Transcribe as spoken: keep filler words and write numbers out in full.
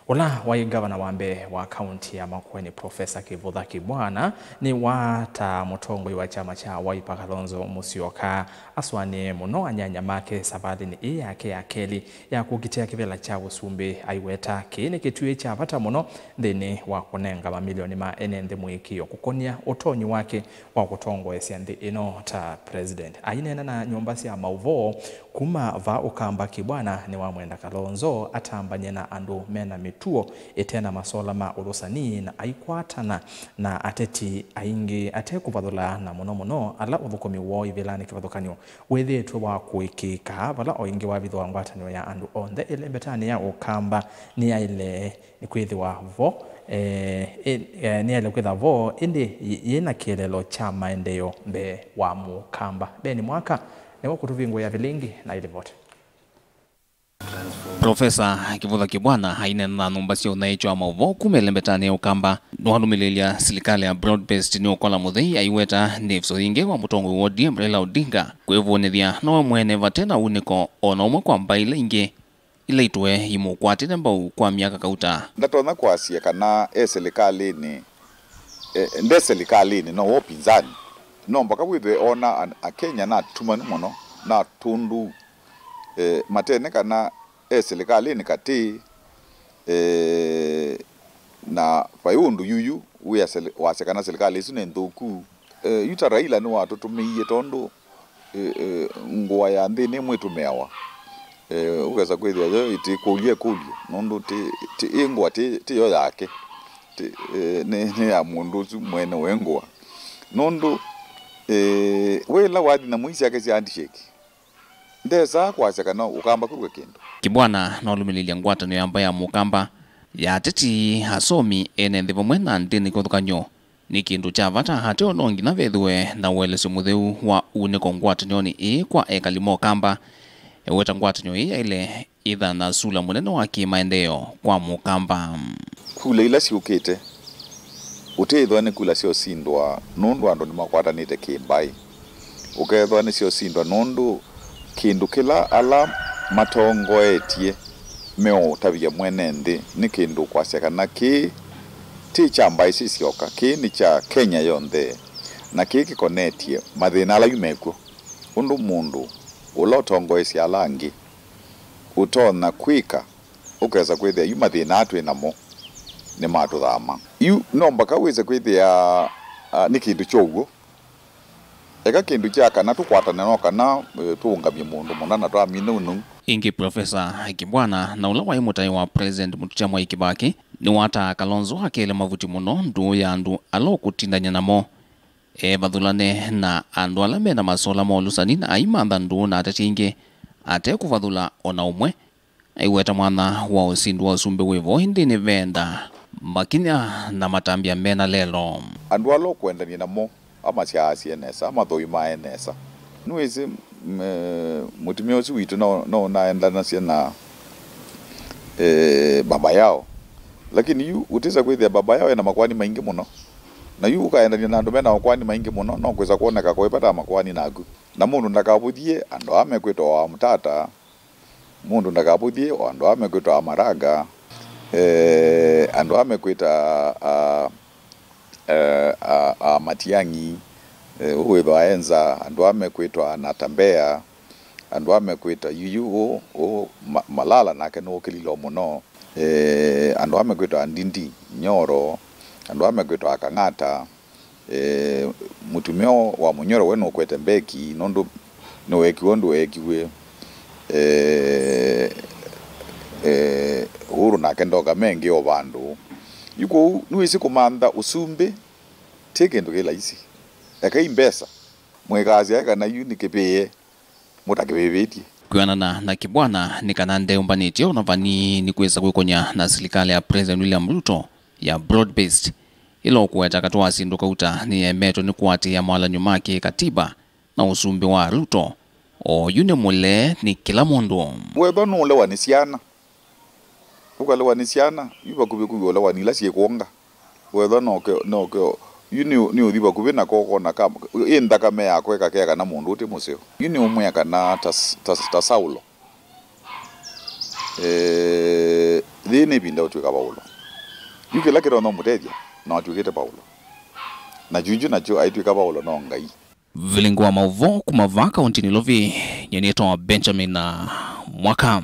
Ũla waĩ ngavana wa mbee wa kaunti ya Makueni, Profesa Kĩvũtha Kĩbwana, nĩwataa mũtongoi wa kyama kya Wiper Kalonzo Musyoka asũanĩe mũno anyanya make savalĩnĩ ĩĩ yake ya kelĩ ya kũkitĩa kĩvĩla kya ũsumbĩ. Aiweta kĩĩ nĩ kĩtuĩ kya vata mũno nthĩnĩ wa kũnenga mamilioni ma ene nthĩ mũĩkĩĩo kũkony'a ũtonyi wake wa kũtongoesya nthĩ ĩno ta president. Aineena na nyũmba sya maũvoo kuma vaa Ũkamba, Kĩbwana nĩwamwenda Kalonzo atambany'e na andũ mena mĩtuo ĩte na masola ma ũlũsani na aikwatana na ateti aingĩ ate kũvathũla, na mũno mũno ala ũthũkũmi woo ivĩlanĩ kĩvathũkany'o wĩthĩĩtwe wa kũĩkĩĩka, vala o ĩngĩ wavithũa ngwatanĩo ya andũ onthe ĩlembetanĩ ya Ũkamba nĩyaĩle nĩ kwĩthĩwa vo, eh, ĩ- eh, nĩyaĩle kwĩthĩwa vo, ĩndĩ yĩ- yĩ na kĩeleelo kya maendeeo mbee wa Mũkamba. Ben Mwaka nĩwe ũkũtũvingũĩa vilĩngĩ na ĩlivoti. Profesa Kĩvũtha Kĩbwana aineena na nyũmba sya ũthaĩkyo wa maũvoo kuma ĩlembetanĩ ya Ũkamba nĩwalũmĩlĩlya silikalĩ ya broad based nĩ ũkola mũthei, aiweta nĩ ĩvuso yĩngĩ wa mũtongoi wa O D M Raila Odinga kwĩvũnĩthya nowe mwene vate na unĩko o na ũmwe kwa mbaĩ ila ingĩ ila itũe imũkwatĩte mbau kwa myaka kauta. Ndatonya kwasya kana e silikalĩnĩ, e, nde silikalĩnĩ, no wa ũpinzani. No mbaka wĩthwe ona an- Akenya natumanu mũno, na tũndũ, e, matene kana e silikalĩnĩ katĩ, e, na vai ũndũ yuyu wĩa sili- wasya kana silikalĩ ĩsu nĩ nthũku. E, yu ta Raila nĩwatũtũmĩie tondũ e, e, ngũa ya nthĩ nĩ mwĩtũmĩawa. E, ũkesa kwĩthĩa yo ĩtĩkũlya ĩkũlyo, nũndũ ti, ti, ĩ ngũa ti, ti yo yake. Ti, e, nĩ, nĩ ya mũndũ ũsu mwene we ngũa. Nũndũ e, we ĩla wathi na mũi syake sya handshake, ndesaa kwasya kana Ũkamba kwĩw'a kĩndũ. Kĩbwana nalũmĩlĩlya ngwatanĩo ya mbaĩ ya Mũkamba ya ateti, asomi, ene nthĩ vamwe na ndĩni kĩvathũkany'o nĩ kĩndũ kya vata, ateo no nginya vethĩwe na ũelesyo mũtheu wa unĩko ngwatanĩonĩ ĩĩ kwa ekali ma Ũkamba. Eweta ngwatanĩo ĩĩ yaĩle ĩtha na sula mũnene wa kĩmaendeeo kwa Mũkamba. Kula ila syũkĩte, ũtĩĩthwa nĩ kula syosindwa nũndũ andũ nĩmakwatanĩte kĩ-mbaĩ. Ũkethwa nĩsyosindwa nũndũ kĩndũ kĩla ala matongoetye meũtavya mwene nthĩ nĩ kĩndũ kwasya kana kĩĩ ti kya mbaĩ syĩ syoka, kĩĩ nĩ kya Kenya yonthe, na kĩĩ kĩkonetye mathĩna ala yu mekw'o. Ũndũ mũndũ ũla ũtongoesya ala angĩ ũtonya kwĩka, ũkesa kwĩthĩa yu mathĩna aa twĩ namo nĩmatũthama. Yu no mbaka wĩse kwĩthĩa, a, nĩ kĩndũ kya ũw'o. Eka kĩndũ kya kana tũkwatane no kana, e, tũũngamye mũndũ mũna na twamina ũnũu. Ĩngĩ Profesa Kĩbwana na ũla waĩ mũtaĩ wa President Mũtũkya Mwai Kĩbakĩ nĩwataa Kalonzo akele mavuti mũno ndũũ ya andũ ala ũkũtindany'a namo, evathũlane na andũ ala mena masola ma ũlũsani na aimantha ndũũ na ateti aingĩ ate kũvathũla o na ũmwe. Aiweta mwanya wa ũsindi wa ũsumbĩ wĩ vo, ĩndĩ nĩvenda makinya na matambya mena lelo. Andũ ala ũkwendany'a namo amasyaasye nesa, amathũimae nesa. Nĩwĩsĩ, mm, eh, mũtumĩa ũsu witũ no, no ũnaendanasya na, eh, baba yao. Lakini yu ũtĩsa kwĩthĩa baba yao ena makwani maingĩ mũno. Na yu ũkaendany'a na andũ mena makwani maingĩ mũno, no kwĩsa kwoneka kũipata makwani naku. Na mũndũ ndakavũthye andũ aa mekwĩtwa wa mũtata. Mũndũ ndakavũthye o andũ aa mekwĩtwa Amaraga, eh, andũ aa mekwĩta, a, eh, a, a Matiang'i, eh, ũwĩthwa enza, andũ aa mekwĩtwa Natembea, andũ aa mekwĩta yuyu ũ, ũ, Ma, Malala nake nũũkĩlilwa mũno, eh, andũ aa mekwĩtwa Ndindi Nyoro, andũ aa mekwĩtwa Kang'ata, Eh, mũtumĩa wa Mũnyoro we nũkwete mbeki nũndũ nĩweekiwe ũndũ weekiw'e. Eh, eh, Uhuru nake ndoka mengĩ o vandũ. Yu kwoou nĩwĩsĩ kũmantha ũsumbĩ ti kĩndũ kĩ laisi. Ekai mbesa, mũikasyae kana yu nĩ kĩvĩĩe mũtakĩvĩvĩtye. Kwĩanana na Kĩbwana, nĩ kana ndeũmbanĩtye o na vanini kwĩsa kwĩkũnya na silikalĩ ya President William Ruto ya broad based, ĩla ũkũweta katĩ wa syĩndũ kauta nĩyemetwe nĩ kũatĩĩa mawalany'o ma kĩ-katiba na ũsumbĩ wa Ruto. Oyu nĩ mũlee nĩ kĩla mũndũ. Wethwa nũũlewa nĩ syana, ũkalewa nĩ syana, yu vakuvĩ kwĩw'a ũlewa nĩ ila syĩkwonga. Wethwa noke, noke, yu nĩ, nĩ ũthi vakuvĩ na koko na ka, ĩ nthakame yakwa ĩkakea kana mũndũ ũtĩ mũseo. Yu nĩ ũmwĩa kana ta, ta, ta Saulo. Eh, Yĩĩ nĩ ĩvinda ya ũtw'ĩka Vaulo. Yu kĩla kĩtonya ũmũtethya, na watw'ĩkĩte Vaulo. Na kyuju nakyo aitw'ĩka Vaulo no Ngai. Vilingi wa maũvoo kuma vaa kaũntĩnĩ Lovi, nyie nĩtawa Benjamin Mwaka.